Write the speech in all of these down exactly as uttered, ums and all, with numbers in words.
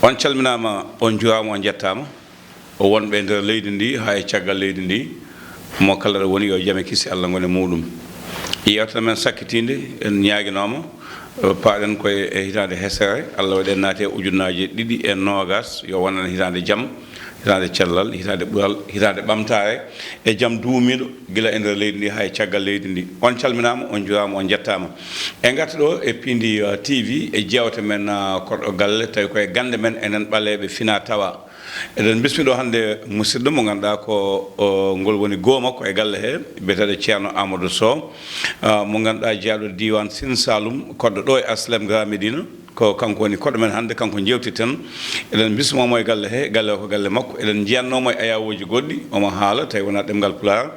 On calminaama, on njuuraama, on njettaama. O wonɓe e nder leydi ndi haa e caggal leydi ndi, mo kala ɗo woni, yo jam e kisal Allah ngon e muuɗum. Yeewtere men sakkitiinde, en ñaaginooma, eh, paaɗen koye e hitaande hesere, Allah waɗi en naati e ujunnaaje ɗiɗi e noogas, yo wonan hitaande jam, hitaande cellal, hitaande ɓural, hitaande ɓamtaare e jam duumiiɗo, gila e nder leydi ndi haa e caggal leydi ndi. On calminaama, on njuuraama, on njettaama. En ngarti ɗo e Piindi, uh, T V, e jeewte men, uh, koɗo galle, tawi ko e gannde men enen ɓaleeɓe fina tawa. Eɗen mbismi ɗo hannde musidɗo mo ngannduɗaa ko, uh, ngol woni gooma ko e galle he, biyeteeɗo Ceerno Amadou Sow, uh, mo ngannduɗaa jeyaaɗo diiwaan Sine Saloum, koɗo ɗo e Aslem Grand Médine. Ko kanko woni koɗo men hannde, kanko njeewteten. Eɗen mbismoo mo e galle he, galle o ko galle makko. Eɗen njiyannoo mo e ayawooji goɗɗi, omo haala, tawi wonaa ɗemngal Pulaar.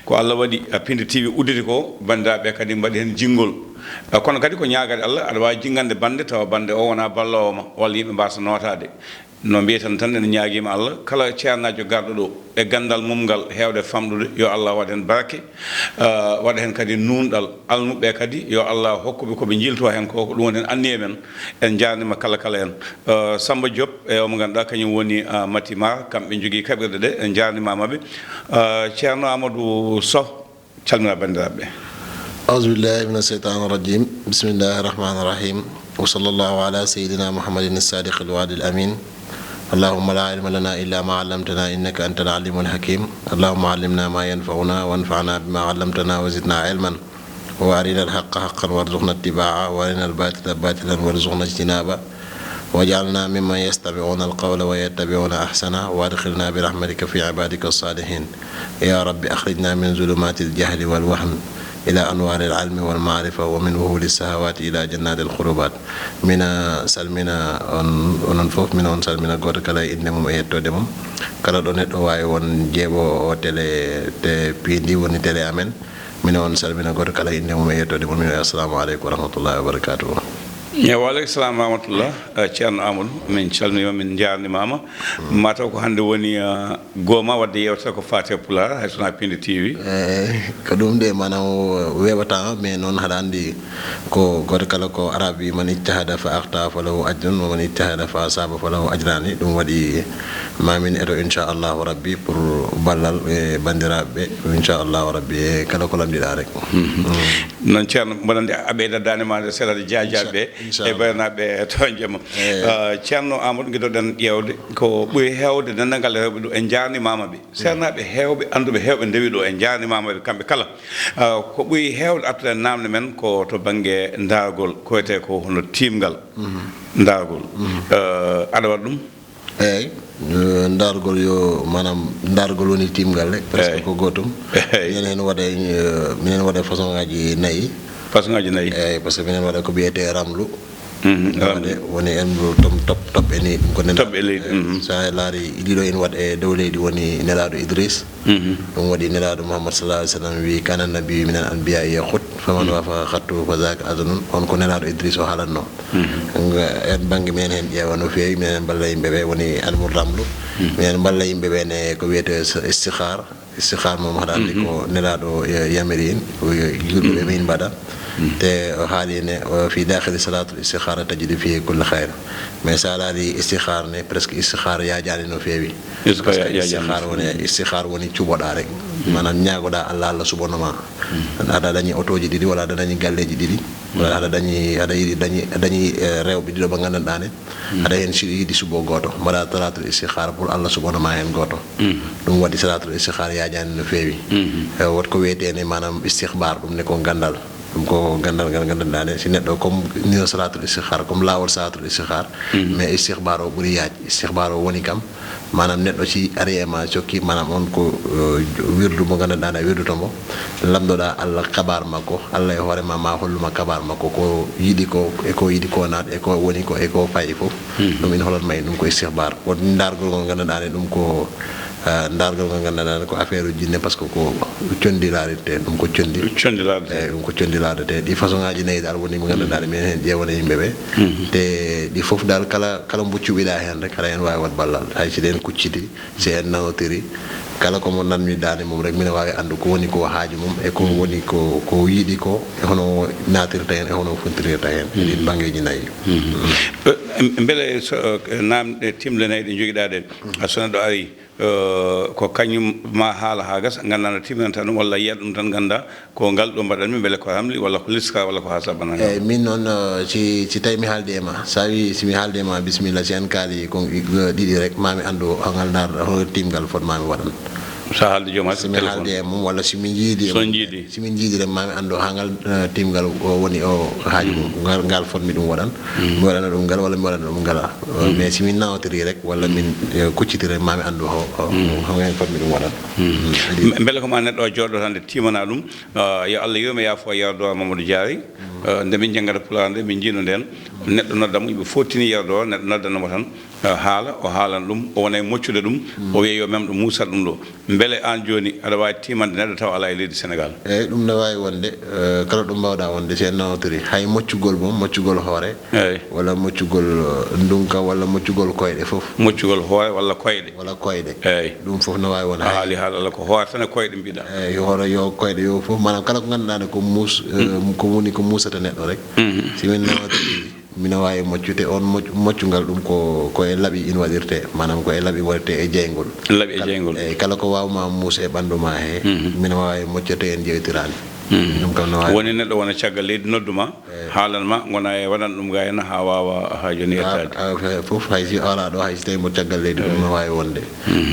Ko Allah waɗi, a, Piindi T V udditi ko, banndiraaɓe kadi mbaɗi heen jinngol. A, kono kadi ko ñaagade Allah, aɗa waawi jinngande bannde, tawa bannde o wonaa balloowo ma, walla yimɓe mbaasa nootaade. No mbiyeten tan, en ñaagiima Allah, kala ceernaajo garɗo ɗo e ganndal mum ngal heewde famɗude, yo Allah waɗ heen barke, ah, waɗa heen kadi nuunɗal. Almuɓɓe kadi, yo Allah hokku ɓe ko ɓe njiiltoo heen ko, ko ɗum woni heen anniye men. En njaarniima kala kala en. Ah, Samba Diop, e o mo ngannduɗaa kañum woni, ah, Mati Maar, kamɓe njogii kaɓirɗe ɗe, en njaarnimaama ɓe. Ah, Ceerno Amadou Sow, calmina banndiraaɓe. أعوذ بالله من الشيطان الرجيم. بسم الله الرحمن الرحيم. وصلى الله على سيدنا محمد الصادق الوعد الأمين. اللهم لا علم لنا إلا ما علمتنا إنك أنت العليم الحكيم. اللهم علمنا ما ينفعنا وانفعنا بما علمتنا وزدنا علما. وأرنا الحق حقا وارزقنا اتباعه وأرنا الباطل باطلا وارزقنا اجتنابه. واجعلنا ممن يستمعون القول ويتبعون أحسنه وأدخلنا برحمتك في عبادك الصالحين. يا رب أخرجنا من ظلمات الجهل والوهم إلى أنوار العلم والمعرفة ومن وهول الشهوات إلى جنات القربات. Mbiɗa salmina on, onon fof, mbiɗa on salmina gooto kala e innde mum e yettoode mum. Kala ɗo neɗɗo waawi won jeeɓo o télé, te Piindi woni télé amen. Mbiɗa on salmina gooto kala e innde mum e yettoode mum. Mbiɗa wiya, "Assalamu aleykum wa rahmatullahi wa barakatuhu." Eeyi, wa aleykum salam wa rahmatullah. Eh, Ceerno Amadou, min calminiima, min njaarnimaama. Mm. Mataw ko hannde woni, eh, gooma waɗde yeewtere ko faati e Pulaar, hay so wonaa Piindi T V. Eeyi, ko ɗum de, maanaam, o weeɓataa, mais noon haɗa anndi ko gooto kala ko Arab wi, "Man ijtahada fa akhta falahu ajrun, wa man ijtahada fa asaba falahu ajrani." Ɗum waɗi ma min eto, inchallahu rabbi, pour ballal e banndiraaɓe ɓe, inchallahu rabbi, e kala ko lamndiɗaa rek. Mhm. Mm. Noon, Ceerno, mboɗo anndi a ɓeydat daande ma nde seeɗa, jaajaaɓe Incha-, e inchallah. Bayrnaaɓe toñƴe ma. Eeyi. Ah, Ceerno Amadou, ngiɗoɗen ƴeewde ko ɓuri heewde denndangal rewɓe ɗo, en njaarnimaama ɓe. Seernaaɓe heewɓe, annduɓe heewɓe ndewi ɗo, en njaarnimaama ɓe kamɓe kala. Ah, ko ɓuri heewde artude e naamne men ko to bannge ndaargol, ko wiyetee ko hono tiimgal. Mhm. Ndaargol. Mhm. Ah, aɗa waɗa ɗum? Eeyi, eh, ndaargol yo, maanaam, ndaargol woni tiimgal rek, presque Eeyi. Ko gootum. Eeyi. Minen heen waɗa, eh, minen waɗa façon ngaaji nayi. Façon ngaaji nayi? Eeyi, par ce que minen waɗa ko wiyetee ramlu. Mhm, wonde ramlu. Woni en ɗo tom-, top-, toɓɓe ni, ɗum ko nena-, Toɓɓe leydi, eh, mhm. So a laari ɗiɗo ina waɗa e dow leydi, woni Nelaaɗo Idris. Mhm. Ɗum waɗi Nelaaɗo Muhammad sallallahu alaihi wasallam wi, "Kana nabiyyu minal anbiya'i yaqut, faman Mhm. wafaqa khattuhu fa zaka azanun." On ko Nelaaɗo Idris o haalanno. Mhm. Nga-, en bannge minen heen ƴeewa no feewi, minen en mballa yimɓe ɓe, woni almur ramlu. Mhm. Minen en mballa yimɓe ɓe ne ko wiyetee s-, istikhar. Istikhar moom haɗa anndi Mhm. ko Nelaaɗo, eh, yamiri en, ko yo-, julɓe ɓe Mhm. min mbaɗa. Mhm. Te o haali ne, o fi dakhili salatul istikhara tajidu fihi kulli khair. Mais sa laari istikhar ne, presque istikhar yaajaani no feewi. Istikhar Parce que yaajaani no istikhar woni, feewi. Istikhar woni cuɓoɗaa rek. Mhm. Maanaam ñaagoɗaa Allah, Allah suɓano ma. Mhm. Aɗa dañi otooji ɗiɗi, walla aɗa dañi galleeji ɗiɗi, walla Mhm. aɗa dañi, aɗa yiɗi dañi, a dañi, eh, rewɓe ɗiɗo ɓe nganndanɗaa ne. Mhm. Aɗa heen si-, yiɗi suɓo gooto, mbaɗa salatul istikhara pour Allah suɓano ma heen gooto. Mhm. Ɗum waɗi salatul istikhara yaajaani no feewi. Mhm. Eh, wot ko wiyetee ne, maanaam, istikhbar, ɗum ne ko ganndal. Ɗum ko ganndal ngal nganndanɗaa ne, si neɗɗo comme ni no salatul istikhara, comme laawol salatul istikhara, Mhm. mais istikhbar o ɓuri yaaj. Istikhbar o woni kam, maanaam, neɗɗo si ari e ma, sokki, maanaam, on ko, eh, wirdu mo nganndanɗaa ne, wirdu to mo lamndoɗaa Allah kabaar makko, Allah e hoore ma, ma hollu ma kabaar makko, ko yiɗi ko, e ko yiɗi ko naat, e ko woni ko, e ko fayi fof. Mhm. Ɗum ina hollata ma en ɗum ko istikhbar. Won ndaargol ngol nganndanɗaa ne, ɗum ko, eh, ndaargol ngol nganndanɗaa ne ko affaire uji jinne, par ce que ko conndi laarirtee, ɗum ko conndi. Conndi laarirtee. Eeyi, ɗum ko conndi laarirtee. Ɗi façon ngaaji nayi dal woni mo nganndanɗaa ne, minen heen ƴeewana yimɓe ɓe. Mhm. Te ɗi fof dal kala, kala mbo cuɓiɗaa heen rek, aɗa heen waawi waɗ ballal. Hay si ɗen kucciti, si en nanotiri, kala ko mo nanmi daande mum rek, mino waawi anndu ko woni ko haaju mum, e ko woni ko, ko yiɗi ko, e hono naatirta heen, e hono funtirirta heen, e ɗiin banngeeji nayi. Mhm. Eh, Mbele so, eh, naamɗe timle nayi ɗe njogiɗaa ɗen, so neɗɗo ari, eh, ko kañum ma haala haa gasa, nganndaa no timminanta ɗum, walla yiya ɗum tan, nganndaa ko ngal ɗo mbaɗanmi, mbele ko ramli, walla ko liska, walla ko haa sabbana ngal? Eeyi, min noon, eh, si, si tawi mi haaldi e ma, so a wi, si mi haaldi e ma, bisimilla, si en kaali ko, eh, ɗiɗi rek, ma mi anndu hangal ndaar, hol timgal fot ma mi waɗan. So a haaldi joom haa si mi téléphone. Haaldi e mum, walla si min njiidi e so mum. Njiidi. Si min njiidi rek, ma mi anndu haa ngal, eh, timgal o woni o haaju mum. Ngal, ngal fot mi ɗum waɗan. Mi waɗana ɗum ngal, walla mi waɗana ɗum ngala. Mais si min nawtiri rek, walla min, eh, kuccitiri rek, ma mi anndu ho, ho, ho ngal fot mi ɗum waɗan. Mbe-, mbele ko ma neɗɗo o jooɗo tan nde timana ɗum, eh, yo Allah yurme yaafo yerdo Mamadou Diary. Eh, nde min janngata Pulaar nde, min njiino ndeen. Neɗɗo nodda mo, ɓe fottini yerdo, neɗɗo noddanno mo tan. Eh, haala, o haalan ɗum, o wona e moccude ɗum, o wiya yo mem ɗum, muusat ɗum ɗo. Mbele aan jooni aɗa waawi tiimande neɗɗo tawa alaa e leydi Senegaal? Eeyi, ɗum ne waawi wonde, eh, kala ɗum mbaawɗaa wonde, si en nawtorii, hay moccugol mum, moccugol hoore, eeyi, walla moccugol, eh, ndunka, walla moccugol koyɗe fof. Moccugol hoore walla koyɗe? Walla koyɗe. Eeyi. Ɗum fof ne waawi won. A haali haala, ko hoore tan e koyɗe mbiɗa. Eeyi, hoore yo koyɗe yo fof, maanaam kala ko ngannduɗaa ne ko muus, eh, ko woni ko muusata neɗɗo rek. Si min nawtorii, mino waawi moccude on moc-, moccungal ɗum ko, ko e laɓi in waɗirte, maanaam ko e laɓi waɗirte e jeyngol. Laɓi e kal-, jeyngol. Eeyi, kala ko waawma muus e ɓanndu ma he, mino waawi moccirde en jewtiraani. Ɗum kam no waawi. Woni neɗɗo wona caggal leydi noddu ma, eeyi, haalan ma, ngona e waɗan ɗum ga henna haa waawa haa jooni yettaade. A, a, fof, hay si alaa ɗo, hay si tawi mo caggal leydi, ɗum no waawi wonde.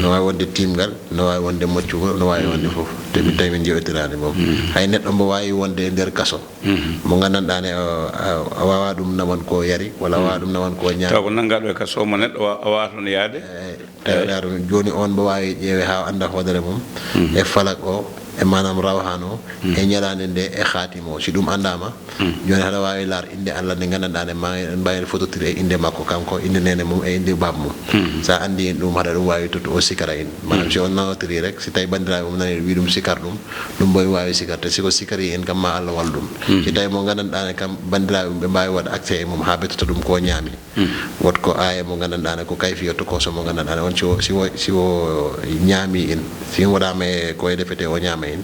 No waawi wonde timgal, no waawi wonde moccugol, no waawi wonde fof. Te min tawi min jewtiraani moom. Hay neɗɗo mbo waawi wonde e nder kaso. Mo nganndanɗaa ne, a, a, a waawaa ɗum nawan ko yari, walla a waawaa ɗum nawan ko ñaami. Taw ko nanngaa ɗo e kaso mo neɗɗo wa-, a waawaa toon yahde? Eeyi, tawi ɗaa ɗum. Jooni on mbo waawi ƴeewe haa annda hoodere mum, e falak o, e maanaam rawhan o, e ñalaande nde, e khaatim o. Si ɗum anndaama, jooni haɗa waawi laar innde Allah nde nganndanɗaa ne, ma en mbaawi fototir e innde makko kanko, innde neene mum, e innde baaba mum. So a anndi en ɗum, haɗa ɗum waawi tottu o sikara en. Maanaam si on nawtorii rek, si tawi banndiraaɓe mum nani wi ɗum sikar ɗum, ɗum mbo waawi sikarte, si ko sikari en kam ma Allah wallu ɗum. Si tawi mo nganndanɗaa ne kam banndiraaɓe mum ɓe mbaawi waɗ accès e mum haa ɓe totta ɗum ko ñaami. Wot ko aaya mo nganndanɗaa ne ko kayfiyatu ko so mo nganndanɗaa ne on si o, si o, si o ñaami en, si o waɗaama e ko e defete o ñaama en,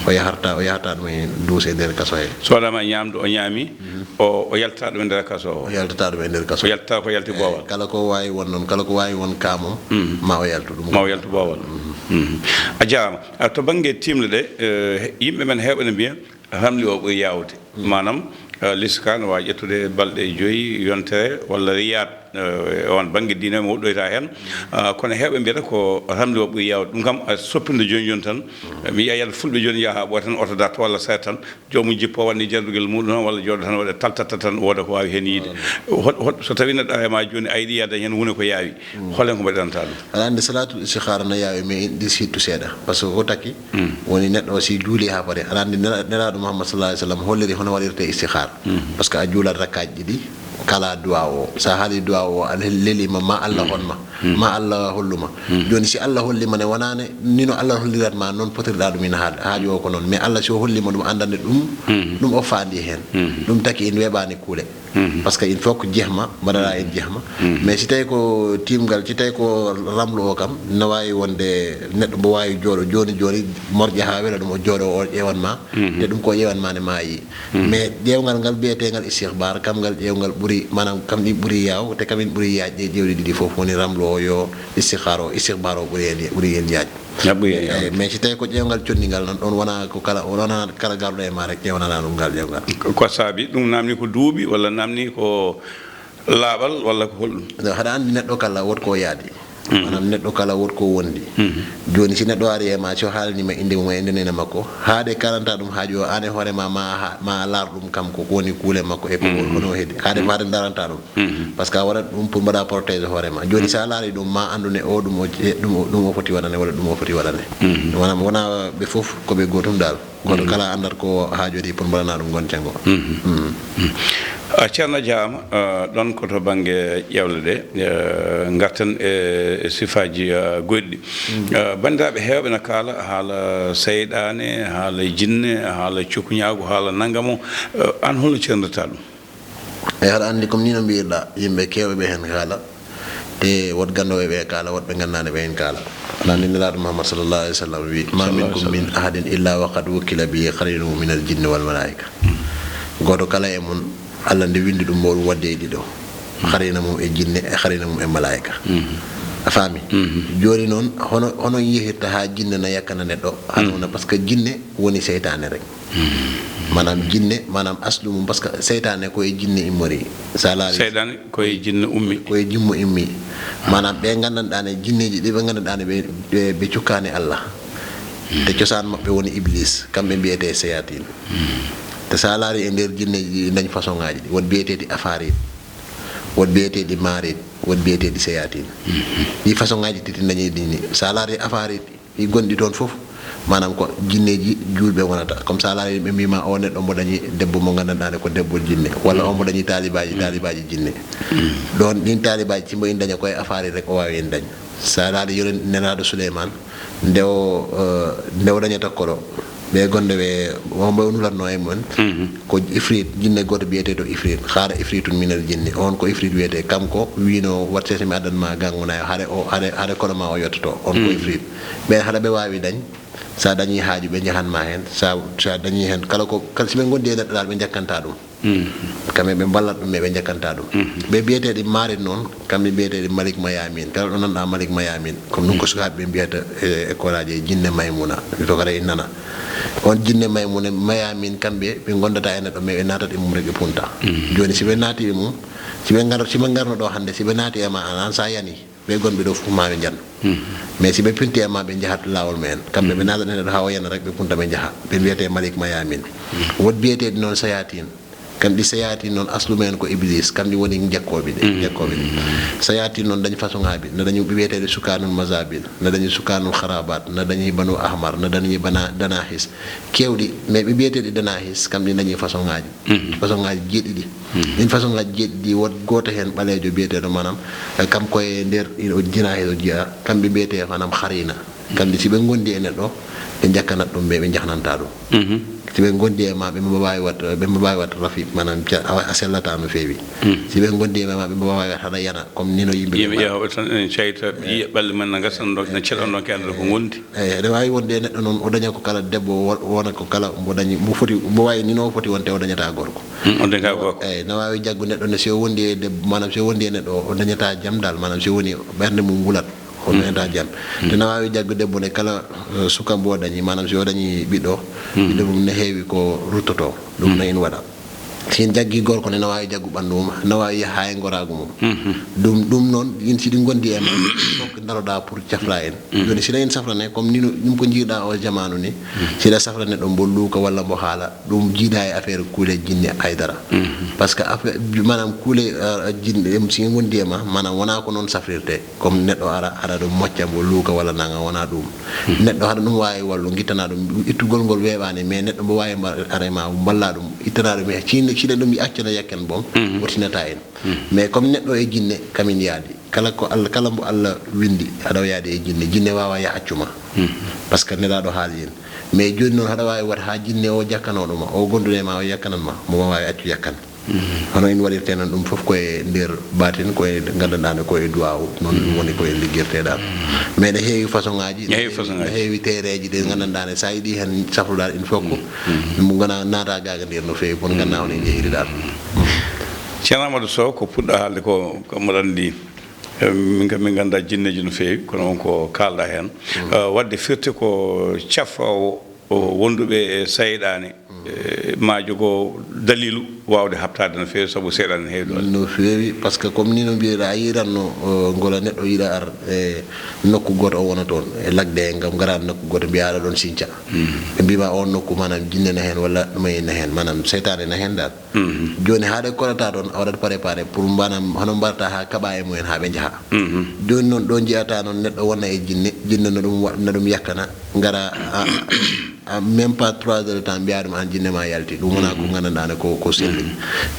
o yaharta, o yahata ɗum e duus e nder kaso he. So waɗaama e ñaamdu o ñaami, o, o yalta ɗum e nder kaso o. O yaltata ɗum e nder kaso. O yalta ko yalti boowal. Eeyi, kala ko waawi won noon, kala ko waawi won ka mum, ma o yaltu ɗum. Ma o yaltu boowal. A jaaraama. A, to bannge tiimle ɗe, eh, yimɓe men heewɓe ne mbiya, ramli o ɓuri yaawde. Maanaam, eh, liska no waawi ƴettude balɗe joyi, yontere, walla riyaat, eh, e on bannge diine mo woɗɗoyta heen. Ah, kono heewɓe mbiyata ko ramli o ɓuri yaawde. Ɗum kam, a soppinde jooni jooni tan. Mi yiya yalla fulɓe jooni njaha ɓooya tan oto darto walla seeɗa tan. Joomum jippo waɗni jardugel muɗum tan, walla jooɗo tan waɗa taltatta tan, wooda ko waawi heen yiide. Hol, hol, so tawii neɗɗo ari ma jooni, a yiɗi yahde heen, woni ko yaawi. Hol heen ko mbaɗiranta ɗum? Aɗa anndi salaatul istikhara no yaawi, mais en ɗis hittu seeɗa. Par ce que ko taki, woni neɗɗo o si juuli haa pare. Aɗa anndi nela-, Nelaaɗo Muhammad sallallahu alaihi wasallam holliri hono waɗirte istikhara. Par ce que a juulat rakkaaji ɗiɗi, kala du'a o. So a haali du'a o, a lel-, lelima, ma Allah hon ma. Ma Allah hollu ma. Jooni si Allah holli ma ne, wonaa ne, ni no Allah hollirat ma, noon potirɗaa ɗum ina haal-, haaju o ko noon. Mais Allah si o holli ma ɗum, anndande ɗum, ɗum o faandi heen. Ɗum taki en weeɓaani kuule. Par ce que il faut que jehma, mbaɗaɗa en jehma. Mais si tawi ko tiimgal, si tawi ko ramlu o kam, no waawi wonde neɗɗo mbo waawi jooɗo jooni jooni, morƴa haa wela ɗum o jooɗo o ƴeewan ma. Te ɗum ko ƴeewan ma ne maayi. Mais ƴeewngal ngal biyetegal istikhbar, kam ngal ƴeewngal ɓuri, maanaam kam ɗi ɓuri yaaw, te kam in ɓuri yaaj ɗe ƴeewɗi ɗiɗi fof, woni ramlu o yo istikhara o, istikhbar o ɓuri en, ɓuri en yaaj. Eeyi, mais si tawi ko ƴeewngal conndigal noon, ɗoon wona ko kala, wona kala garɗo e ma rek ƴeewnana ɗum ngal ƴeewngal. Ko saabi ɗum namni ko duuɓi walla namni ko laaɓal walla ko holɗum? Haɗa anndi neɗɗo kala wot ko yaadi. Maanaam neɗɗo kala wot ko wondi. Jooni si neɗɗo ari e ma, si o haalani ma innde mum e innde neene makko, haa ɗe kalanta ɗum haaju o, aan e hoore ma, ma ha-, ma a laar ɗum kam ko woni kuule makko e ko hono heedi. Haa ɗe faaɗe daranta ɗum. Par ce que a waɗat ɗum pour mbaɗa protéger hoore ma. Jooni so a laari ɗum, ma anndu ne o ɗum o je-, ɗum o, ɗum o foti waɗane walla ɗum o foti waɗane. Ɗum wona, wona ɓe fof ko ɓe gootum dal. Kono kala anndat ko haajodi pour mbaɗana ɗum goncango. A Ceerno jaama, eh, ɗon ko to bannge ƴeewle ɗe, eh, ngarten e, e sifaaji, eh, goɗɗi. Eh, banndiraaɓe heewɓe na kaala haala seyɗaane, haala jinne, haala cukuñaagu, haala nanngamo. Eh, aan holno ceerndirta ɗum? Eyi, haɗa anndi comme ni no mbiyirɗa, yimɓe keewɓe ɓe heen kaala, te wot ganndooɓe ɓe kaala, wot ɓe nganndaani ɓe heen kaala. Aɗa anndi Nelaaɗo Muhammad sallallahu alaihi wasallam wi, "Ma minkum min ahadin illa wa qad wukila bihi qarinuhu min al jinni wal malaika." Gooto kala e mon, Allah nde winndi ɗum mawɗum waɗde e ɗiɗo. Harina mum e jinne, e harina mum e malaayika. A faami? Jooni noon, hono, hono yehirta haa jinne na yakkana neɗɗo? Hano wona, parce que jinne woni seytaane rek. Maanaam jinne, maanaam aslu mum, parce que seytaane ko e jinne immori. Sa laari, seytaane ko e jinne ummi. Ko e jummo immi. Maanaam ɓe nganndanɗaa ne, jinneeji ɗi ɓe nganndanɗaa ne, ɓe, ɓe, ɓe cukkaani Allah. Te cosaan maɓɓe woni Iblis, kamɓe mbiyetee seyatin. Te sa laari e nder jinneeji ɗi, dañ façon ŋaaji ɗi. Woɗ biyeteeɗi afaarit, woɗ biyeteeɗi maarit, woɗ biyeteeɗi seyatin. Ɗi façon ŋaaji tati dañi ɗi ni. Sa laari afaarit, ɗi gonɗi toon fof, maanaam ko jinneeji juulɓe wonata. Comme sa laari ɓe mbiima o neɗɗo mbo dañi debbo mo nganndanɗaa ne ko debbo jinne, walla o mbo dañi taalibaaji, taalibaaji jinne. Ɗoon ɗin taalibaaji, si mbo en daña ko e afaarit rek, o waawi en dañ. Sa laari yonent Nelaaɗo Suleymaan, nde o, eh, nde o dañata kolo, ɓe gonde ɓe, wonɓe o nulatno e mumen, ko ifrit, jinne gooto biyeteeɗo ifrit, haara ifritun minal jinni, on ko ifrit wiyetee, kam ko wiino, watte so mi addan ma ganngu nayo, hare o, hare, hare kolo ma o yottoto, on ko ifrit. Ɓe hara ɓe waawi dañ, sa dañi haaju ɓe njahan ma heen, sa, sa dañi heen, kala ko, kala si ɓe ngondi e neɗɗo dal, ɓe njakkanta ɗum. Kamɓe ɓe mballat ɗum, ɓe njakkanta ɗum. Ɓe biyeteeɗi maarit noon, kamɓe biyeteeɗi Malik Mayamin. Kala ɗo nanɗa Malik Mayamin, comme ɗum ko sukaaɓe ɓe mbiyata e, e koraaji e jinne Maymuna. Mi fokata en nana. On jinne Maymuna, Mayamin, kamɓe ɓe ngondata e neɗɗo, mais ɓe naatat e mum rek ɓe punta. Jooni si ɓe naati e mum, si ɓe ngar-, si ɓe ngarno ɗo hannde, si ɓe naati e ma an, an sa yani, ɓe gonɓe ɗo fof ma ɓe njan. Mais si ɓe pinti e ma, ɓe njahat laawol mumen. Kamɓe ɓe naatat e neɗɗo haa o yana rek, ɓe punta ɓe njaha. Ɓe mbiyete Malik Mayamin. Woɗ biyeteeɗi noon sayatin. Kamɗi sayatin noon, aslu mumen ko Iblis, kamɗi woni jakkooɓe ɗe, jakkooɓe ɗe. Sayatin noon dañi façon ŋaaji, na dañi ɓe wiyeteeɗe sukaanul mazabil, na dañi sukaanul kharabat, na dañi banu ahmar, na dañi bana danahis. Keewɗi, mais ɓe biyeteeɗi danahis, kamɗi dañi façon ŋaaji. Façon ŋaaji jeeɗiɗi. Ɗin façon ŋaaji jeeɗiɗi, wood gooto heen ɓaleejo biyeteeɗo, maanaam, eh, kam ko e nder ino jinahis o jiya, kamɓe biyetee maanaam harina. Kamɓe, si ɓe ngondi e neɗɗo, ɓe njakkanat ɗum, ɓe, ɓe njahnanta ɗum. Si ɓe ngondi e ma, ɓe mbo waawi wat, ɓe mbo waawi wat rafi, maanaam ca-, a, a sellata no feewi. Si ɓe ngondi e ma, ɓe mbo waawi wat haɗa yana, comme ni no yimɓe ɓe mbaɗa. Yimɓe yaha tan ene cayta, ɓe yiya ɓalli men na ngasa, no, no ceɗon ɗon ke anndude ko ngondi. Eyi, ene waawi wonde e neɗɗo noon, o daña ko kala debbo, wo-, wona ko kala mbo dañi, mbo foti, mbo waawi ni no o foti wonde, o dañata gorko. Mm, o dañata gorko. Eyi, no waawi jaggu neɗɗo ne, si o wondi e debbo, maanaam si o wondi e neɗɗo, o dañata jam dal, maanaam si o woni ɓernde mum wulat. Ko neenata jam. Te na waawi jaggu debbo ne kala, eh, suka mbo dañi, maanaam si o dañi ɓiɗɗo, ɓiɗɗo mum ne heewi ko ruttoto. Ɗum na in waɗa. Si en jaggi gorko ne, na waawi jaggu ɓanndu mum, na waawi yaha e ngoraagu mum. Ɗum, ɗum noon, in si ɗi ngondi e ma, fof daroɗa pour cafra en. Jooni, si ɗa in safrane, comme ni no, ɗum ko njiiɗa o jamaanu ni, si ɗa safrane ɗo mbo luuka walla mbo haala, ɗum jiiɗa e affaire kuule jinne haydara. Parce que affaire, maanaam kuule, eh, jinne, em, si en ngondi e ma, maanaam wona ko noon safrirte. Comme neɗɗo ara, haɗa ɗum mocca mbo luuka walla nanga, wona ɗum. Neɗɗo haɗa ɗum waawi wallu, gittana ɗum, ittugol ngol weeɓaani, mais neɗɗo mbo waawi mba-, ara e ma, mballa ɗum, ittana ɗum, e ciinde, ciinde ɗum, accana yakken boom, wurtinata en. Mais comme neɗɗo e jinne, kamin yaadi. Kala ko Allah, kala mbo Allah windi, haɗa o yaadi e jinne. Jinne waawa ya accu ma. Parce que nelaaɗo haali en. Mais jooni noon, haɗa waawi waɗ haa jinne o jakkanoɗo ma, o gondude ma, o yakkanan ma, mo waawi accu yakkan. Hono en waɗirte noon, ɗum fof ko e nder baatin, ko e nganndanɗaa ne, ko e duwaawu, noon ɗum woni ko e liggirteɗaa. Mais ne heewi façon ŋaaji, ne heewi façon ŋaaji, ne heewi teereeji ɗi nganndanɗaa ne, so a yiɗi heen safruɗaa ɗin fof ko, ɗum ngona naata gaaga nder no feewi, pour ngannda hono en njehiri ɗaal. Ceerno Amadou Sow, ko puɗɗa haalde ko, ko mboɗo anndi, eh, min kam min ngannda jinneeji no feewi, kono on ko kaalɗa heen. Eh, waɗde firti ko cafroowo o wonduɓe e seyɗaane, eh, ma jogo dalilu waawde haɓtaade no feewi, sabu seyɗaane ne heewi ɗo. No feewi, parce que comme ni no mbiyeɗa, a yiiranno, o, ngola neɗɗo yiɗa ar e nokku gooto o wona toon, e lagde en ngam ngara nokku gooto, mbiya aɗa ɗoon sinca. Ɓe mbima on nokku, maanaam, jinne ne heen walla ɗume ne heen, maanaam, seytaane ne heen dal. Jooni, haa ɗe kolata ɗoon, a waɗat préparé pour, maanaam, hono mbarata haa kaɓa e mumen haa ɓe njaha. Jooni noon, ɗo njiyata noon neɗɗo wona e jinne, jinne no ɗum wa-, no ɗum yakkana, ngara a, a, même pas trois heures de temps, mbiya ɗum an jinne ma yalti. Ɗum wona ko nganndanɗaa ne ko, ko selli.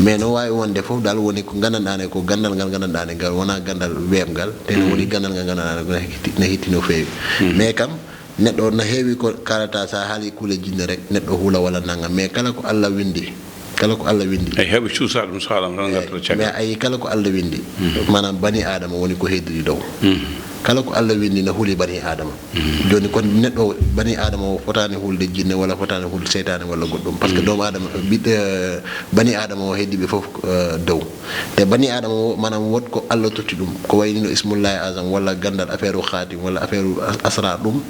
Mais no waawi wonde fof dal woni ko nganndanɗaa ne ko ganndal ngal nganndanɗaa ne ngal wona ganndal weeɓngal, te no woni ganndal ngal nganndanɗaa ne ko na hitti, na hitti no feewi. Mais kam, neɗɗo na heewi ko kaalata, so a haali kuule jinne rek, neɗɗo hula walla nanga. Mais kala ko Allah windi, kala ko Allah windi. Eyi, heɓa cuusa ɗum, so haalaama tan ngartata caggal. Mais ayi, kala ko Allah windi, maanaam bani Aadama woni ko heddiri dow. Kala ko Allah winndi na huli bani Aadama. Jooni kon neɗɗo, bani Aadama o fotaani hulde jinne, walla fotaani hulde seytaane, walla goɗɗum. Parce que doomu Aadama, ɓiɓɓe, bani Aadama o heddi ɓe fof, eh, dow. Te bani Aadama o, maanaam, wot ko Allah totti ɗum. Ko wayi no Ismullahi Azam, walla ganndal affaire u Khatim, walla affaire u as-, asrar ɗum.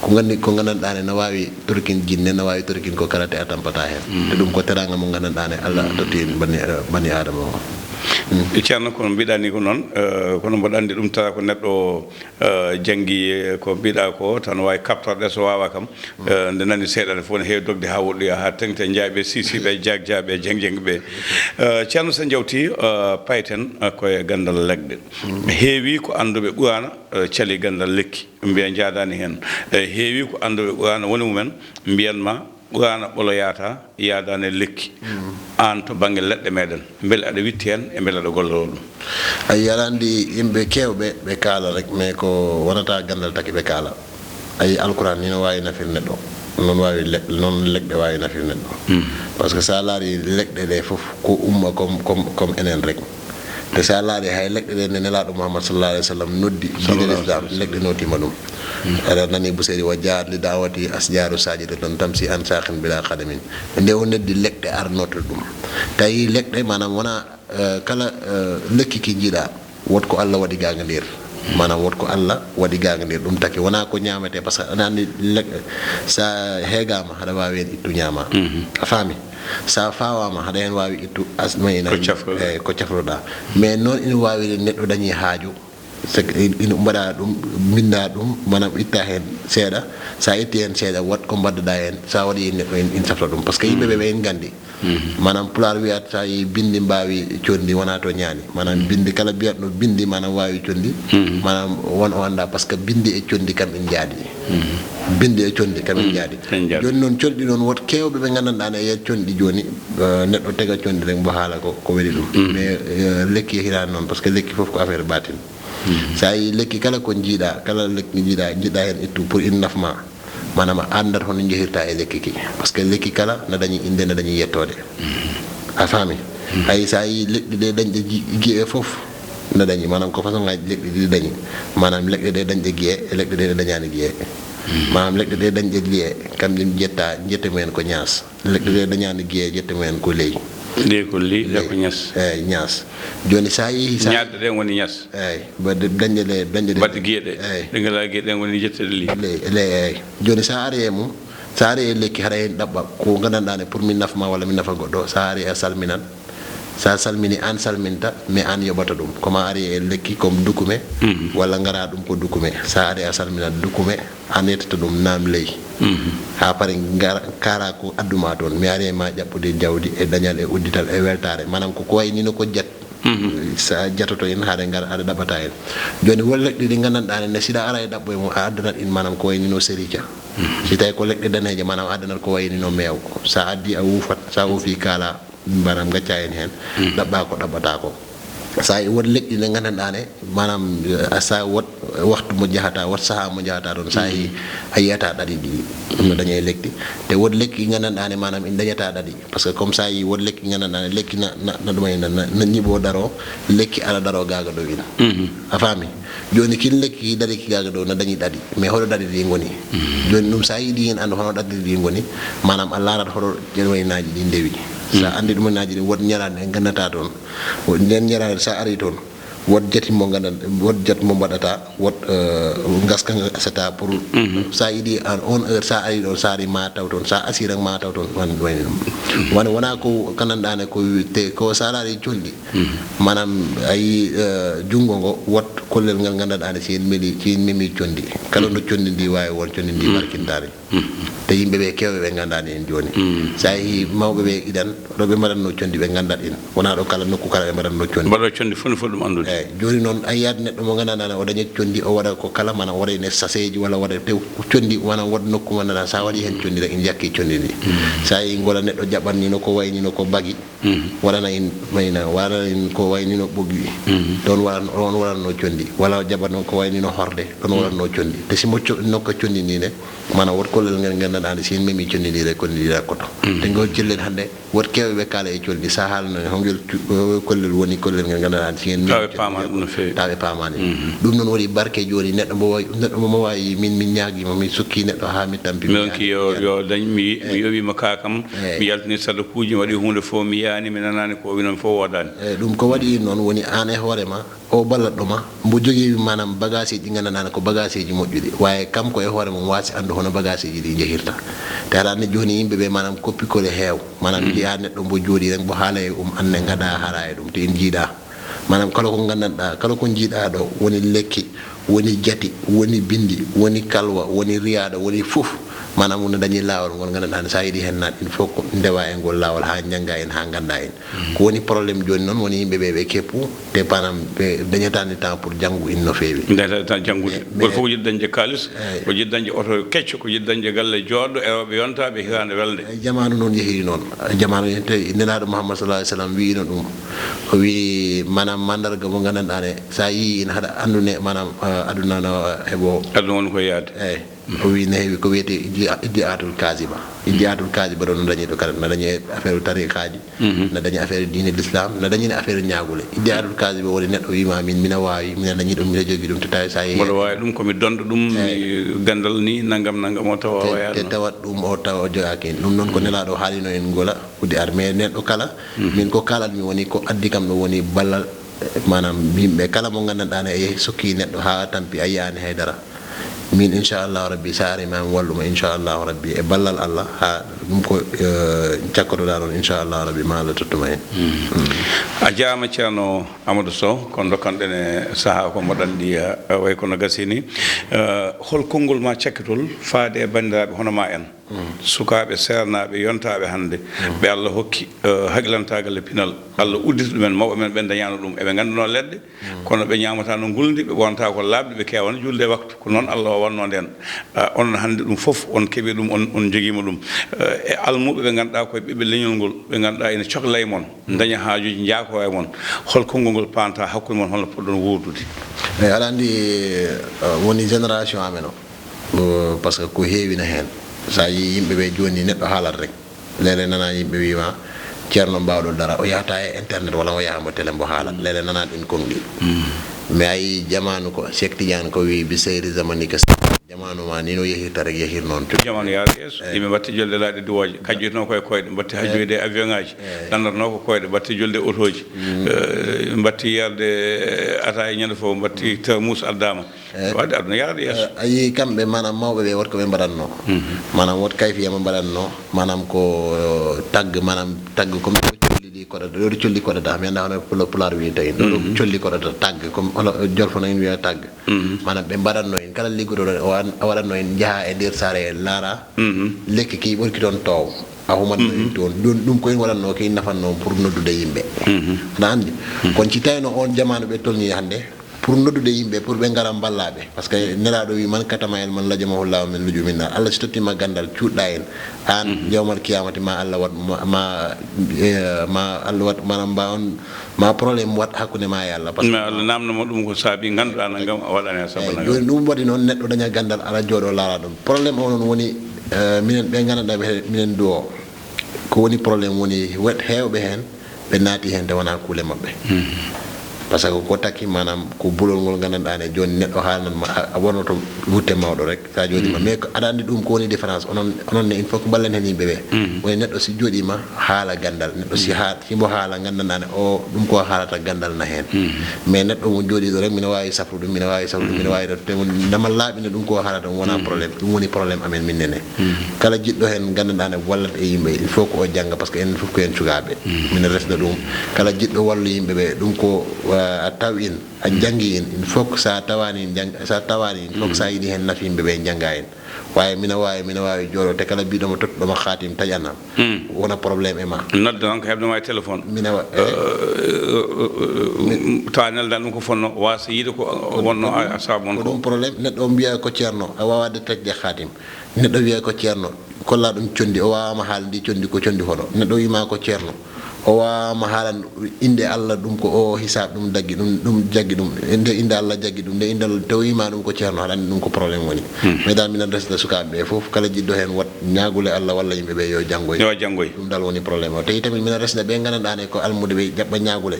Ko nganndi, ko nganndanɗaa ne, na waawi torkin jinne, na waawi torkin ko kala, te a tampataa heen. Te ɗum ko teraanga mo nganndanɗaa ne, Allah totti bani, eh, bani Aadama o. Ceerno, kono mbiɗa ni ko noon, eh, kono mboɗo anndi ɗum, tawa ko neɗɗo, eh, janngi, eh, ko mbiɗa ko, tan waawi kaɓtorɗe, so waawa kam, eh, nde nani seeɗa ne fof ne heewi dogde haa woɗɗoya, haa teŋti e jaaɓe, sisiɓe, jagjaaɓe, jeng jeng ɓe. Eh, Ceerno, so jawti, eh, payten, eh, koye ganndal legɗe. Heewi ko annduɓe Qur'aana, eh, cali ganndal lekki, mbiya njaadaani heen. Eh, heewi ko annduɓe Qur'aana woni mumen, mbiyan ma, Qur'aana ɓoloyaata, yaadaani e lekki. Aan to bannge leɗɗe meɗen, mbele aɗa witti heen, e mbele aɗa golloroo ɗum? Ayi, aɗa anndi yimɓe keewɓe, ɓe kaala rek, mais ko wonata ganndal taki ɓe kaala. Ayi, Alkuraan ni no waawi nafir neɗɗo, noon waawi le-, noon leɗɗe waawi nafir neɗɗo. Parce que so a laari leɗɗe ɗe fof, ko umma comme, comme, comme enen rek. Te so a laari hay leɗɗe ɗe nde Nelaaɗo Muhammad sallallahu alayhi wa sallam noddi diine Islam, leɗɗe nootiima ɗum. Aɗa nani Buseyri, "Wa jaat li da'wati asjaaru saajidatan tamsi an saaqin bila qadamin." Nde o noddi leɗɗe ar nooto ɗum. Tawi leɗɗe, maanaam, wona, eh, kala, eh, lekki ki njiiɗa, wot ko Allah waɗi gaga nder. Maanaam, wot ko Allah waɗi gaga nder. Ɗum taki, wona ko ñaamete, parce que aɗa anndi leɗɗe, sa heegaama, haɗa waawi heen ittu ñaama. A faami? Sa fawaama, haɗa heen waawi ittu as-, mayna, ko cafroɗaa. Eh, ko cafroɗaa. Mais noon ina waawi neɗɗo dañi haaju, c'est que in, in mbaɗa ɗum, mbinnda ɗum, maanaam itta heen seeɗa. Sa itti heen seeɗa, wat ko mbaɗɗa heen, sa waɗi heen neɗɗo in, in safra ɗum. Parce que yimɓe ɓe, ɓe en nganndi. Maanaam, Pulaar wiyata, sa yi binndi mbaawi conndi, wona to ñaani. Maanaam, binndi kala mbiyatno binndi, maanaam, waawi conndi. Maanaam, won o annda, parce que binndi e conndi kam en njaadi. Binndi e conndi kam en njaadi. En njaadi. Jooni noon, conɗi noon, wot keewɓe ɓe nganndanɗaa ne, e yer conɗi jooni, eh, neɗɗo tega conɗi rek, mbo haala ko, ko weli ɗum. Mais, eh, lekki hiraani noon, parce que lekki fof ko affaire baatin. Sa yi lekki kala ko njiiɗa, kala lekki njiiɗa, njiɗɗa heen ittu pour in nafma. Maanaam, a anndat hono njehirta e lekki ki. Parce que lekki kala na dañi innde, na dañi yettoode. A faami? Hay sa yi leɗɗe ɗe dañɗe gi-, gi'e fof na dañi. Maanaam, ko façon ngaji leɗɗe ɗiɗi dañi. Maanaam, leɗɗe ɗe dañɗe gi'e e leɗɗe ɗe dañaani gi'e. Maanaam, leɗɗe ɗe dañɗe gi'e, kamɗe njetta, njette mumen ko ñaas. Leɗɗe ɗe dañaani gi'e, jette mumen ko ley. Ɗe ko ley, ɗe ko ñas. Eey, ñas. Jooni, sa yehi, sa ñaɗɗe ɗen woni ñas. Eey, ba de-, dañɗe ɗe, dañɗe ɗe. Baɗɗe gi'e ɗe. Eey. Ɗe ngalaa gi'e, ɗen woni jetteɗe ley. Ley, ley, eey. Jooni, sa ari e mum, sa ari e lekki, haɗa heen ɗaɓɓa ko nganndanɗaa ne, pour mi nafa ma walla mi nafa goɗɗo, sa ari a salminan. Sa salmini, aan salminta, mais aan yoɓata ɗum. Ko ma ari e lekki, comme dukume, walla ngara ɗum ko dukume. Sa ari a salminat dukume, a netata ɗum naam ley. Haa pare ngara, kaara ko adduma toon. Mi ari e ma ƴaɓɓude jawdi e dañal e uddital e weltaare. Maanaam ko, ko wayi ni no ko jat. Sa jatoto en, haade ngar, haade ɗaɓɓata en. Jooni, won leɗɗe ɗi nganndanɗaa ne, ne siɗa ara e ɗaɓɓo e mum, a addanat in, maanaam ko wayi ni no serica. Si tawi ko leɗɗe daneeje, maanaam a addanat ko wayi ni no meew. Sa addi, a wuufat, sa wuufi kaala, maanaam ngacca en heen. Ɗaɓɓa ko ɗaɓɓata ko. Sa yi won leɗɗi ɗe nganndanɗaa ne, maanaam, eh, sa wot waxtu mo njahata, wot sahaa mo njahata ɗoon, sa yi a yiyata ɗaɗi ɗi no daña e lekki. Te won lekki nganndanɗaa ne, maanaam, en dañata ɗaɗi. Parce que comme sa yi won lekki nganndanɗaa ne, lekki na, na, na ɗum en, na, na, na ñiɓo daro, lekki ala daro gaaga ɗo ina. A faami? Jooni kin lekki dari ki gaaga ɗo na dañi ɗaɗi. Mais hoɗo ɗaɗi ɗi ngoni? Jooni ɗum sa yiɗi en anndu hono ɗaɗi ɗi ngoni, maanaam a laarat hoɗo ɗen waynaaji ɗi ndewi. Sa anndi ɗum waynaaji ɗi, won ñalaande en nganndataa toon. Won nden ñalaande sa ari toon, won jati mo nganndan-, won jati mo mbaɗata, won, eh, ngaska nga asata pour sa yiɗi an on heure sa ari ɗoon, sa ari ma taw toon, sa asira ma taw toon, wan-, wayni ɗum. Wano wona ko kananɗaa ne ko te ko sa laari conɗi. Maanaam, a yii, eh, junngo ngo, wot kollel ngal nganndanɗaa ne, si en meli, si en memi conndi. Kala no conndi ndi waawi won, conndi ndi barkintaani. Te yimɓe ɓe keewɓe ɓe nganndaani en jooni. So a yii mawɓe ɓe idan, ɗo ɓe mbaɗatnoo conndi, ɓe nganndat en. Wonaa ɗo kala nokku kala ɓe mbaɗatnoo conndi. Mbaɗa conndi fof ne foti ɗum anndude. Eey, jooni noon, a yiyaat neɗɗo mo nganndanɗaa ne, o dañat conndi, o waɗa ko kala, mana o waɗa ene saseeji walla o waɗa tew conndi, wona won nokku nganndanɗaa, so a waɗii heen conndi tan, ina yakki conndi ndi. So a yii ngola neɗɗo jaɓatnii no ko wayi nii no ko bagi, waɗana en, mayna, waɗana en ko wayi nii no ɓoggi. Ɗoon waɗan-, ɗoon waɗatnoo conndi. Walla jaɓatnoo ko wayi nii no horde, ɗoon waɗatnoo conndi. Te si mo co-, nokka conndi ndi ne, mana wot kollel ngel nganndanɗaa nde, si en memi conndi ndi rek, conndi ndi rakkoto. Te ngol cellel hannde, Woto keewɓe ɓe kaala e colli, so a haalno en, hongel cu-, o kollel woni kollel ngel nganndanɗaa, si en tawa ɓe paamaani ɗum no feewi. Tawa ɓe paamaani. Mhm. Ɗum noon woni barke jooni, neɗɗo mo wawi, neɗɗo mo waawi, min, min ñaagii mo, min sukki neɗɗo haa mi tampi, mi ronki yo, yo dañ, mi, mi yoɓii mo kaa kam, mi yaltini sadakuuji, mi waɗi huunde fof, mi yaani, mi nanaani ko o wi noon fof woodaani. Eyi, ɗum ko waɗi noon woni aan e hoore ma, o ballatɗo ma, mbo jogii, maanaam, bagageeji ɗi nganndanɗaa ko bagageeji moƴƴuɗi, waaye kam ko e hoore mum waasi anndu hono bagageeji ɗi njehirta. Te aɗa anndi jooni yimɓe ɓe, maanaam, koppikole heew, maanaam, njiyaa neɗɗo mbo jooɗii rek, mbo haala e um, aan ne ngaɗaa hara e ɗum, te en njiidaa. Maanaam, kala ko nganndanɗaa, kala ko njiiɗaa ɗo, woni lekki, woni jati, woni binndi, woni kalwa, woni riyaaɗo, woni fof, maanaam, no dañi laawol ngol nganndanɗaa ne, so a yiɗi heen naat, il faut ko ndewa e ngol laawol haa njannga en, haa ngannda en. Ko woni problème jooni noon, woni yimɓe ɓe, ɓe keppu, te, maanaam, ɓe dañataani temps pour janngu in no feewi. Dañataani temps janngude. Gooto fof ko yiɗi dañde kaalis, ko yiɗi dañde oto kecco, ko yiɗi dañde galle jooɗɗo, e rewɓe yonta, ɓe hitaande welde. Eyi, jamaanu noon yehiri noon. Jamaanu, te Nelaaɗo Muhammad sallallahu alaihi wasallam wiino ɗum. O wii, maanaam, mandarga mo nganndanɗaa ne, so a yii ina haɗa anndude, maanaam, eh, aduna no heɓo. Aduna woni ko yaade. Eyi. O wii no heewi ko wiyetee iddi-, iddi'aatul kaasiba. Iddi'aatul kaasiba ɗo no dañi ɗo kala, no dañi affaire tariikaaji, no dañi affaire diine l'islam, no dañi affaire ñaagule. Iddi'aatul kaasiba woni neɗɗo wiima min, mina waawi, mina dañi ɗum, mina jogii ɗum, te tawi so a yehi mboɗo waawi ɗum, ko mi donɗo ɗum, mi ganndal ni, nanngam, nanngam, o tawa o wayaano. Te tawat ɗum o tawa o jogaaki heen. Ɗum noon ko Nelaaɗo o haalino en ngola, huɗi ar, mais neɗɗo kala, min ko kaalatmi woni ko addi kam ɗo woni ballal, eh, maanaam yimɓe kala mo nganndanɗaa ne, a yehi sokki neɗɗo haa tampi, a yiyaani hay dara. Min, inchallahu rabbi, so a arii ma mi wallu ma, inchallahu rabbi, e ballal Allah, haa ɗum ko, eh, cakkotoɗaa ɗon, inchallahu rabbi, ma Allah tottu ma heen. A jaaraama, Ceerno Amadou Sow, ko ndokkanɗen e sahaa ko mbaɗanɗi, eh, way kono gasii ni. Eh, hol konngol ma cakkitol faade e banndiraaɓe hono ma en? Sukaaɓe seernaaɓe, yontaaɓe hannde, ɓe Allah hokki, eh, haqilantaagal e pinal, Allah udditi ɗumen, mawɓe men ɓe dañaano ɗum, eɓe ngannduno leɗɗe, kono ɓe ñaamataano ngulndi, ɓe ɓornataa ko laaɓɗi, ɓe keewaano juulde e waktu. Ko noon Allah o wannoo ndeen. Ah, onon hannde ɗum fof, on keɓii ɗum, on, on njogiima ɗum. Eh, e almuuɓe ɓe ngannduɗaa koye ɓiɓɓe leñol ngol, ɓe ngannduɗaa ina cokla e mon, daña haajuuji, njaakoo e mon. Hol konngol ngol paantaa hakkunde mon, holno poɗɗon wuurdude? Eyi, aɗa anndi, eh, woni génération amen o. Ko, parce que ko heewi na heen. So a yii yimɓe ɓe jooni, neɗɗo haalat rek. Lele nana yimɓe wiima, "Ceerno mbaawɗo dara, o yahata e internet walla o yaha mo télé mbo haala." Lele nana ɗin konngɗi. Mais a yii jamaanu ko, Cheikh Tidiane ko wii, "Bi seyri zamani ka." Jamaanu ma ni no yehirta rek, yehir noon. Jamaanu yaha yeeso. Eyi. Yimɓe mbatti jolde laaɗe duwooje, kajjoytino koye koyɗe, mbatti hajjoyde e avion ŋaaji, dandatnoo ko koyɗe, mbatti jolde otooji, eh, mbatti yarde, eh, ataaya ñande fof, mbatti termus addaama. Eyi. Waɗde aduna yaha yeeso. Eh, a yii kamɓe, maanaam, mawɓe ɓe, woto ko ɓe mbaɗatnoo. Maanaam, woto kayfiya mo mbaɗatnoo, maanaam, ko, eh, tag, maanaam, tag, comme ɗo colli ɗi koɗata, ɗo colli koɗata, mi anndaa hono pulo-, pulaar wiyata en. Ɗo, ɗo colli koɗata, tag, comme hono jolfo no en wiya tag. Maanaam, ɓe mbaɗatnoo en, kala liggotoɗo o an-, a waɗatnoo en, njaha e nder saare, en laara lekki ki ɓurki toon toow. A humat no en toon. Ɗum, ɗum ko en waɗatnoo, ko en nafatnoo pour noddude yimɓe. Aɗa anndi? Kono si tawino on jamaanu ɓe tolni hannde, pour noddude yimɓe, pour ɓe ngara mballa ɓe. Parce que Nelaaɗo wi, "Man katama ilman lajamahu Allahu min lujumin naar." Allah si tottiima ganndal, cuuɗɗaa en. Aan, yawmal kiyaamati, ma Allah waɗ, ma, ma, eh, ma Allah waɗ, maanaam, mba on, ma problème waɗ hakkunde ma e Allah. Parce que ma Allah naamno ma ɗum ko saabi, ngannduɗaa nanngam a waɗani, a sabu nanngam. Eyi, jooni ɗum waɗi noon, neɗɗo daña ganndal, ara jooɗo laara ɗum. Problème o noon woni, eh, minen ɓe nganndanɗaa ɓe, minen duwo. Ko woni problème woni, wet heewɓe heen, ɓe naati heen nde wonaa kuule maɓɓe. Parce que ko takki, maanaam, ko bulol ngol nganndanɗaa ne, jooni neɗɗo haalnan ma, a, a wonnoto wutte mawɗo rek, so a jooɗii ma. Mais ko, aɗa anndi ɗum ko woni différence, onon, onon ne, il faut ko mballen heen yimɓe ɓe. Woni neɗɗo si jooɗii ma, haala ganndal, neɗɗo si haa-, si mbo haala nganndanɗaa ne, o, ɗum ko haalata ganndal na heen. Mais neɗɗo mo jooɗii ɗo rek, mino waawi safrude, mino waawi safrude, mino waawi rewde, te woni nama laaɓi ne ɗum ko haalata, ɗum wonaa problème, ɗum woni problème amen min nene. Kala jiɗɗo heen nganndanɗaa ne wallata e yimɓe, il faut ko o jannga, parce que enen fof ko en cukaaɓe. Minen resna ɗum. Kala jiɗɗo wallu yimɓe ɓe, ɗum ko, eh, a taw in, a janngi in, il faut que so a tawaani in, jang-, so a tawaani in, il faut que so a yiɗi heen nafi yimɓe ɓe, jannga in. Waawi, mina waawi, mina waawi jooɗo, te kala mbiɗo mo tottuɗo ma khatim taƴana, wona problème e ma. Nodda noon ko heɓde ma e téléphone. Mina wa-, eh, tawa nelda ɗum ko fonno, wasa yiide ko wonno a, a sabu mon ko ko. Ɗum problème, neɗɗo o mbiya ko ceerno, a wawa détecté khatim. Neɗɗo wiya ko ceerno, kolla ɗum conndi, o waawama haalde ndi conndi, ko conndi hoɗo. Neɗɗo wiima ko ceerno, O waawama haalan innde Allah, ɗum ko o hisaab ɗum daggi ɗum, ɗum jaggi ɗum. Nde innde Allah jaggi ɗum, nde innde Allah tawima ɗum ko ceerno, haɗa anndi ɗum ko problème woni. Mais dal minan resda sukaaɓe ɓe fof, kala jiɗɗo heen wot ñaagule Allah walla yimɓe ɓe yo janngoy. Yo janngoy. Ɗum dal woni problème o. Tawi tamit minan resda ɓe nganndanɗaa ne ko almuude ɓe jaɓɓa ñaagule.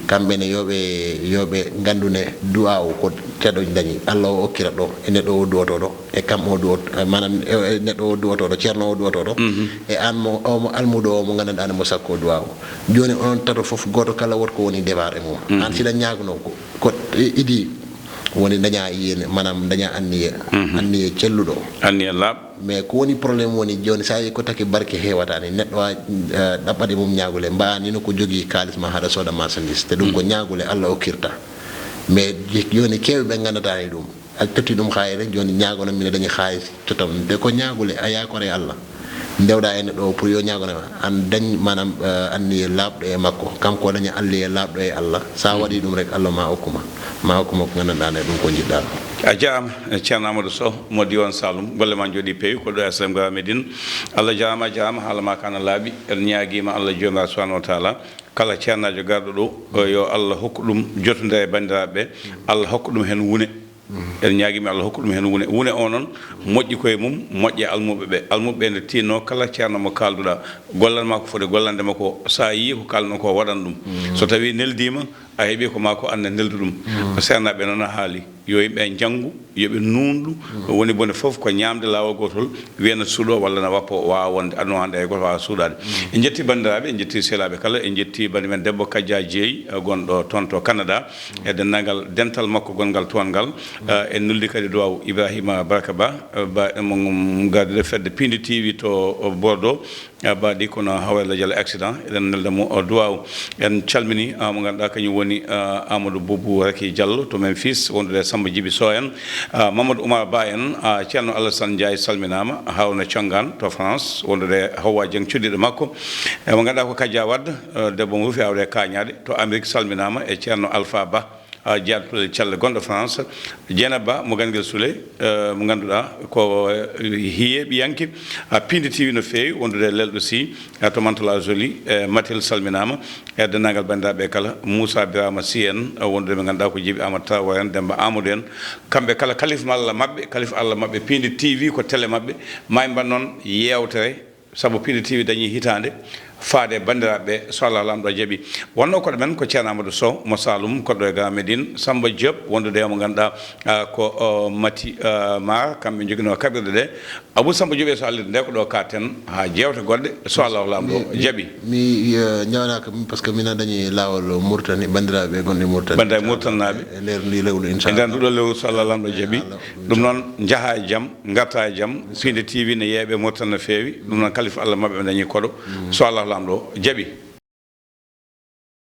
Kamɓe ne yo ɓe, yo ɓe nganndu ne du'a o ko teɗo dañi. Allah o okkira ɗo, e neɗɗo o du'oto ɗo. E kam o duwot-, e maanaam, e, e neɗɗo o duwotooɗo, ceerno o duwotooɗo, e aan mo, o mo almuudo o mo nganndanɗaa ne mo sakko duwaaw. Jooni onon tato fof, gooto kala wot ko woni devoir e mum. Aan sila ñaagnoo ko, ko i-, idi woni dañaa yéene, maanaam dañaa anniye, anniye celluɗo. Anniye laaɓ. Mais ko woni problème woni jooni, so a yii ko taki barke heewata ni, neɗɗo a, eh, ɗaɓɓat e mum ñaagule, mbaa ni no ko jogii kaalis ma haɗa sooda marchandise, te ɗum ko ñaagule Allah okkirta. Mais je-, jooni keewɓe ɓe nganndataa e ɗum. A totti ɗum xaayre, jooni ñaagono, mino dañi xaalis, tottam. Nde ko ñaagule, a yaakore Allah. Ndewɗaa e neɗɗo o pour yo ñaagono ma. An dañ, maanaam, eh, anniye laaɓɗo e makko. Kanko o daña anniye laaɓɗo e Allah. So a waɗii ɗum rek, Allah ma okku ma. Ma okku ma ko nganndanɗaa ne ɗum ko njiɗɗaa ɗum. A jaaraama, eh, Ceerno Amadou Sow, mo diiwaan Saloum. Golle ma njooɗii peewi, ko ɗo e Aslam Gawa Medine. Allah jaaraama, a jaaraama, haala ma ka na laaɓi. En ñaagiima Allah Joomiraaɗo Subhaanahu wa Taala. Kala ceernaajo garɗo ɗo, o yo Allah hokku ɗum jotondira e banndiraaɓe ɓe. Allah hokku ɗum heen wune. En ñaagiima Allah hokku ɗum heen wune. Wune o noon moƴƴi koye mum, moƴƴi e almuuɓe ɓe. Almuuɓe ɓe nde tiinnoo kala ceerno mo kaalduɗaa, gollan ma ko foti gollande ma ko, so a yii ko kaalduɗon ko, waɗan ɗum. So tawii neldiima, a heɓii ko ma ko, aan ne neldu ɗum. Seernaaɓe noon a haali. Yo yimɓe njanngu, yo ɓe nuunɗu. Woni bone fof ko ñaamde laawol gootol, wiya na suuɗoo walla na wappoo, waawa wonde, aduna o hannde hay gooto waawa suuɗaade. En njetti banndiraaɓe, en njetti sehilaaɓe kala, en njetti bannde men debbo Kajja Jeey, eh, gonɗo toon to Canada, e denndaangal dental makko gonngal toon ngal. Eh, en nuldi kadi duwaaw Ibrahima Barka Ba, eh, ba, mo, mo gardude fedde Piindi T V to, eh, Bordeaux. A baɗi kono hawre lajal accident, eɗen nelda mo, o, duwaaw. En calmini, ah, mo ngannduɗaa kañum woni, ah, Amadou Boubou Raky Diallo to Memphis, wondude e Samba Djiby Sow en, ah, Mamadou Oumar Ba en, ah, Ceerno Alassane Ndiaye salminaama, Haruna Thiongane to France, wondude e Hawwa Dieng cuddiɗo makko. E mo ngannduɗaa ko Kadia Wade, eh, debbo mo rufi awde e kaañaaɗe to Amérique salminaama, e Ceerno Alpha Ba. Ah, jeyaaɗo pulel Celle gonɗo France, Dieynaba Ba mo Ganguel Soule, eh, mo ngannduɗaa ko, eh, hiyeeɓiyanke, ah, Piindi T V no feewi, wondude e Lelɗo Sy, ah, to Mantes-la-Jolie, eh, Matel salminaama, e denndaangal banndiraaɓe kala, Moussa Birama Sy en, ah, wondude ɓe ngannduɗaa ko Djiby Amadou Traoré en, Demba Amadou en, kamɓe kala, Kalif Malla maɓɓe, Kalif Allah maɓɓe, Piindi T V ko télé maɓɓe, ma en mbaɗ noon yeewtere, sabu Piindi T V dañii hitaande faade e banndiraaɓe ɓe, so Allah Laamɗo jaɓi. Wonnoo koɗo men ko Ceerno Amadou Sow mo Saloum, koɗo e Grand Médine, Samba Diop, wondude e mo ngannduɗaa, ah, ko, oh, Mati, ah, Maar, kamɓe njoginoo kaɓirɗe ɗe. Abou Samba Diop e so Allah nde ko ɗo kaaten haa jeewte goɗɗe, so Allah Laamɗo jaɓi. Mi, eh, njawnaaka min, par ce que mina dañi laawol Mauritanie, banndiraaɓe gonɓe Mauritanie. Banndiraaɓe Mauritanie naaɓe. E nder ndi lewru, inchallah. E nder nduɗo lewru, so Allah Laamɗo jaɓi. Inchallah. Ɗum noon, njahaa e jam, ngartaa e jam. Piindi T V ne yeeɓe Mauritanie no feewi. Ɗum noon, Kalif Allah maɓɓe ɓe dañi koɗo. So Allah Laamɗo jaɓi.